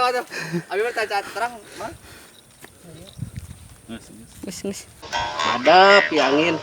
Masuk. Abi mah terang, Mang. Geus geus. Madep ya angin.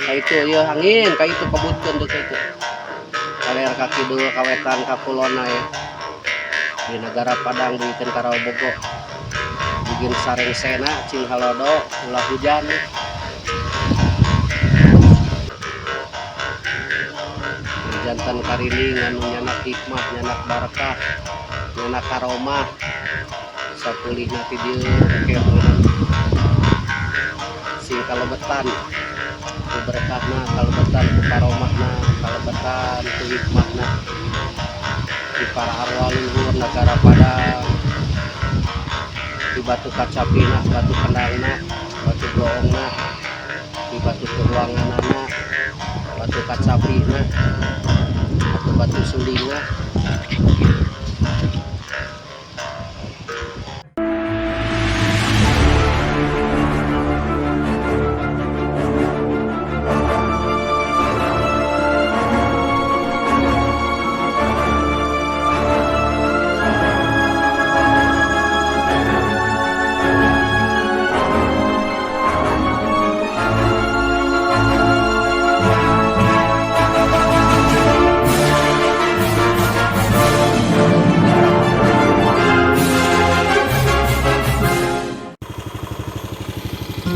Ka itu ieu angin, ka itu kebutkeun tuh ka itu. Kaler ka kidul ka wetan ka kulonna ya. Di negara Padang duiteun ka Rawabogo. Bikin sarengsena cing halodo ulah hujan. Jantan karinding anu nyanak hikmah, nyanak barakah, nyanak karomah. Sapulihna ti dieu engke sing kalebetan ku berkahna, kalebetan ku karomahna, kalebetan ku hikmahna di para arwah luhur negara Padang, di batu kacapina, batu kendangna, batu goongna, di batu keruanganana, batu kacapina, batu batu sulingna.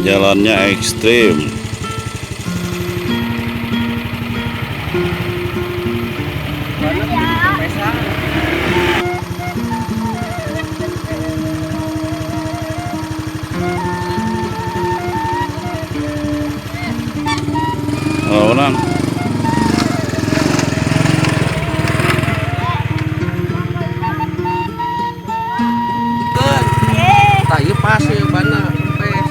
Jalannya ekstrim. Oh, nang. Tah ieu pas ieu bana kempes.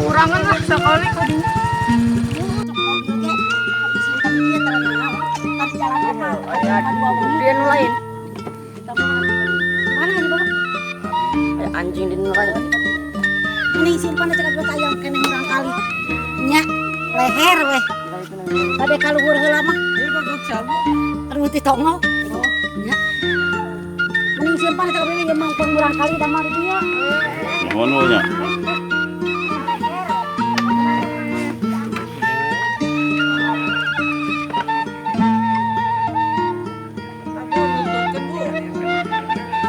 Kurangan lah sekali kadinya. Dia nu lain. Mana ini Bapak? Ada anjing di nu lain. Ini simpan aja buat ayam kene murang kali. Nya leher weh. Bade kaluhur heula mah. Aduh ti tongol. Nya. Mending simpan aja beli ge mangpang murang kali da mah dieu. Nuhun nya.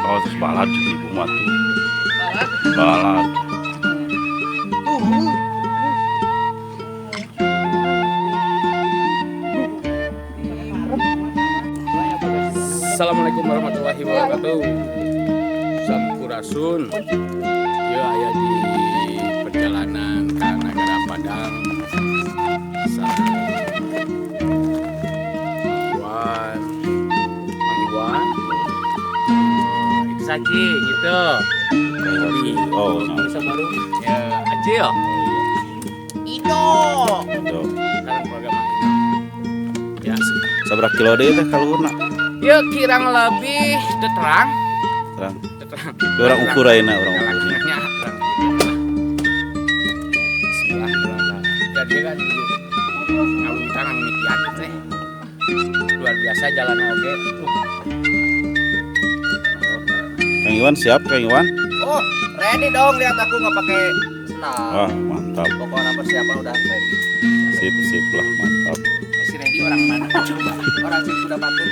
Oh, terus balad ibu mah tuh. Balad. Assalamualaikum warahmatullahi wabarakatuh. Sampurasun. Ya, aya di perjalanan ke negara Padang. Iwan, Mang Iwan. Itu saji gitu. Oh, bisa baru. Ya, Acil. Ido. Tuh. Sekarang keluarga Mang Ino. Ya. Sabaraha kilo deui teh kaluhurna? Ya kurang lebih terang. Terang. Terang. Orang ukur ayeuna, orang ukurnya. Ya, terang. Bismillahirrahmanirrahim. Ya dia kan ngawitan mimitian teh. Luar biasa jalan oge. Kang Iwan siap, Kang Iwan? Oh, ready dong, lihat aku nggak pakai senal. Wah, mantap. Pokoknya persiapan udah ready. Sip, sip lah, mantap. Si ready orang mana? Coba. Orang sih udah patut.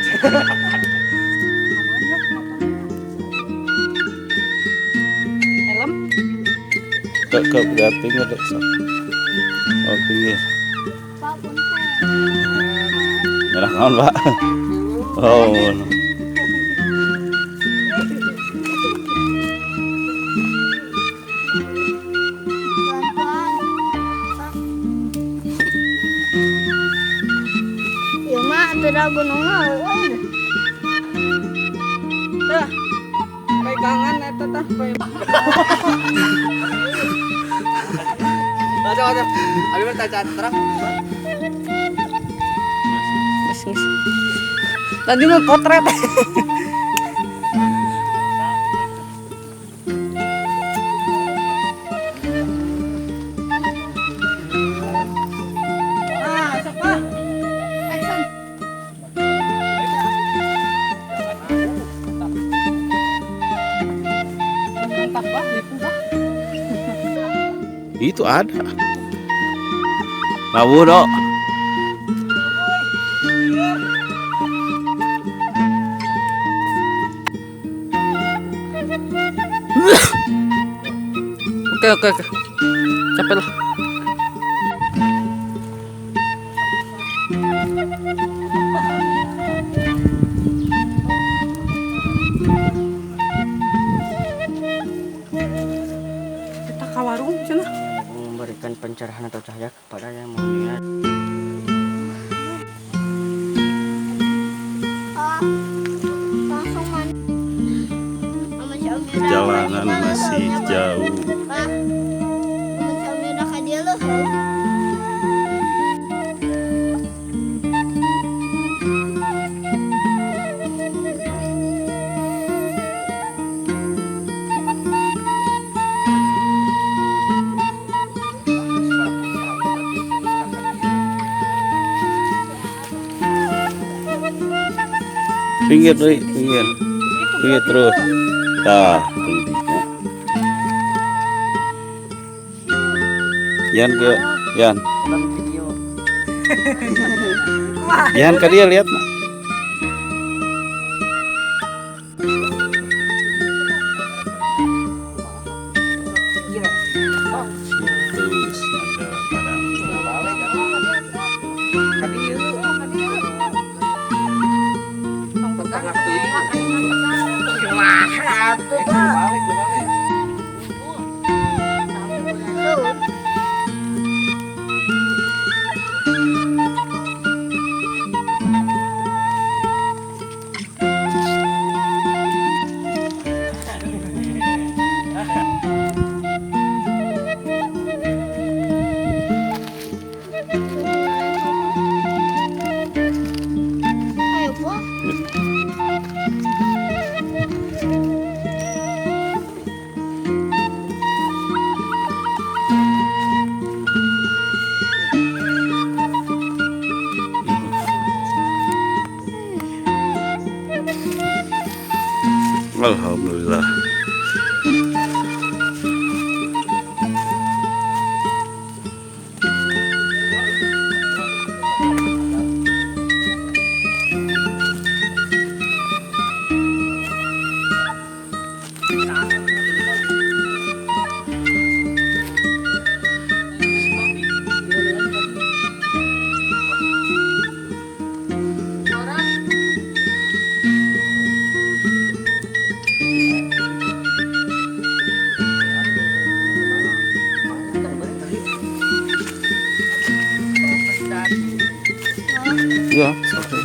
Helm. Ke lihat pinggir deh, sok. Oh, pinggir. Merah naon, Pak? Oh. Ieu mah teu da gunungna eueuh. Tah. Pegangan eta tah. Masuk, masuk. Abi mah terang. Geus geus. Tadi mah potret. Ah, sok ah. Action. Itu ada. Lawu dok. Oke. Capek lah. Kita ke warung sana. Memberikan pencerahan atau cahaya kepada yang menghuninya. Perjalanan masih jauh. Pinggir doi, pinggir. Pinggir terus. Tah, tingginya. Yan ke, Yan. Yan ke dia lihat. Terus ada Padang. Alhamdulillah. Ya, oke.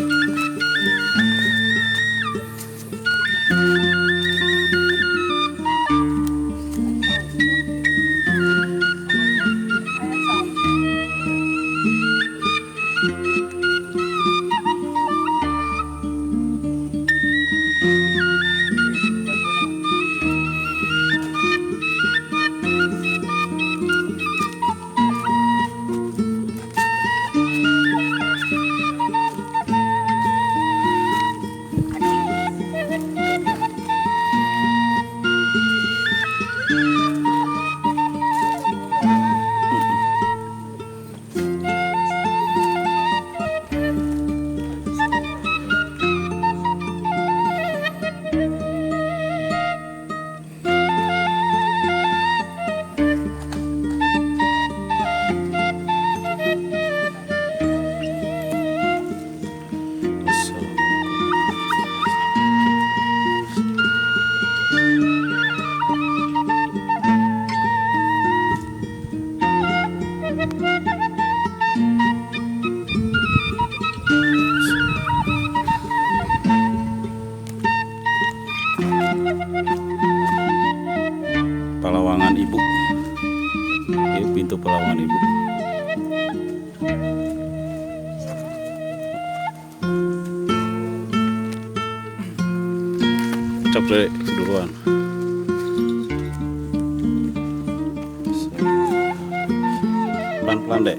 Palawangan Ibu. Ini pintu Palawangan Ibu. Cok deh duluan. Pelan-pelan deh.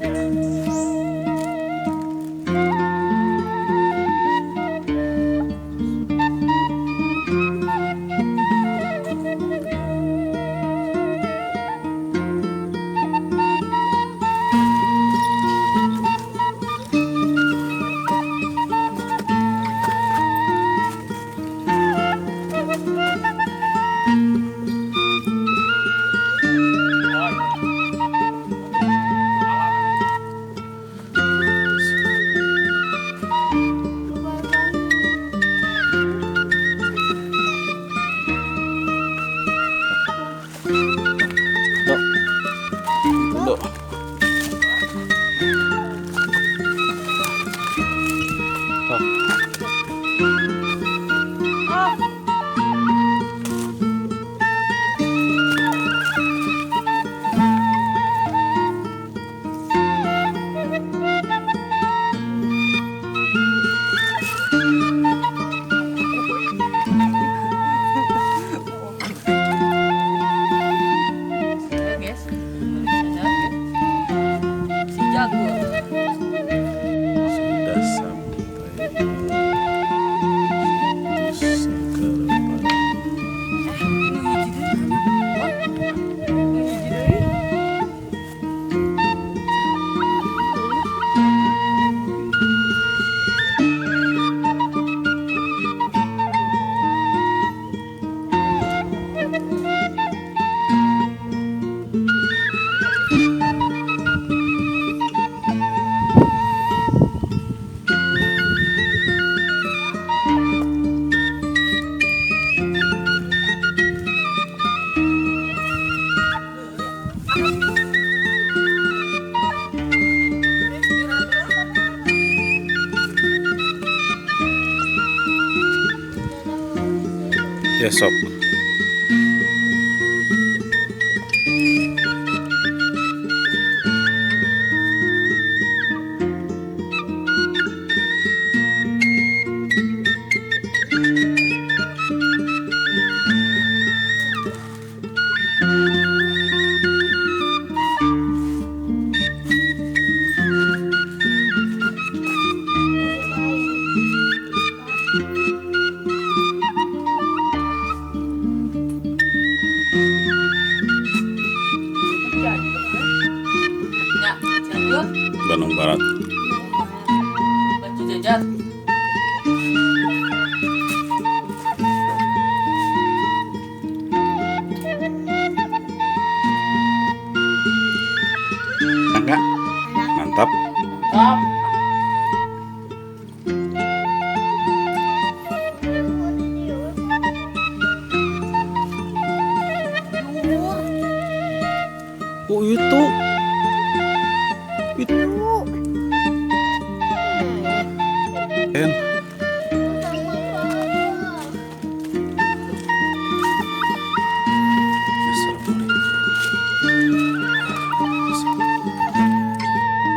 Ya sok. Ya, Cianjur, Bandung Barat. Baju jajar. Enak nggak? Mantap. Mantap. Oh itu. Itu. En.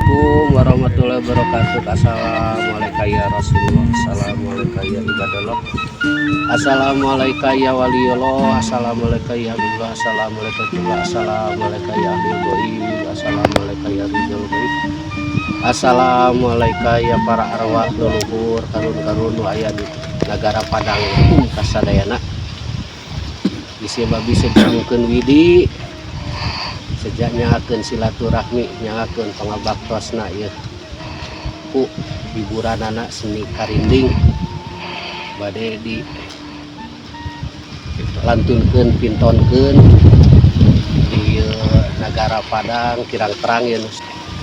Assalamualaikum warahmatullahi wabarakatuh. Assalamualaikum ya Rasulullah. Assalamualaikum ya ibadallah. Assalamualaikum ya waliyullah. Assalamualaikum ya habibullah. Assalamualaikum ya Assalamualaikum ya ahli ghaib. Assalamualaikum ya rijal ghaib. Assalamualaikum ya para arwah leluhur karun-karun nu aya di negara Padang kasadayana. Bisi babi sejamukeun widi sejak nyahakeun silaturahmi, nyahakeun pangabaktosna ieu ku hiburanana seni karinding bade di lantunkeun pintonkeun di negara Padang kirang terang ieu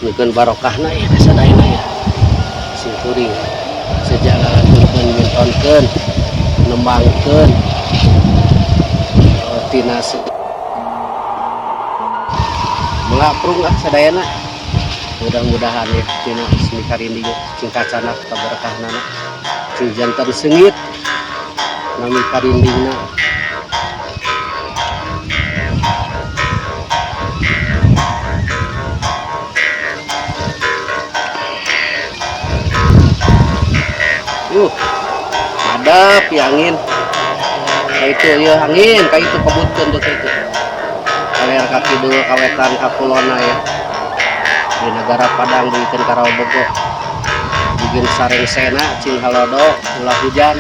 nukeun barokahna ieu kasadayana ya simkuring sejak ngalantunkeun mintonkeun nembangkeun tina mengaprung ah sadayana mudah-mudahan ya tina seni karinding cing kacana kaberkahnana cing janten seungit nami karindingna. Madep ya angin. Ka itu ya angin, ka itu kebutkeun tuh ka itu. Kaler ka kidul ka wetan ka kulona ya. Di negara Padang dieukeun ka Rawa Bego. Bikin sareng sena cing halodo ulah hujan.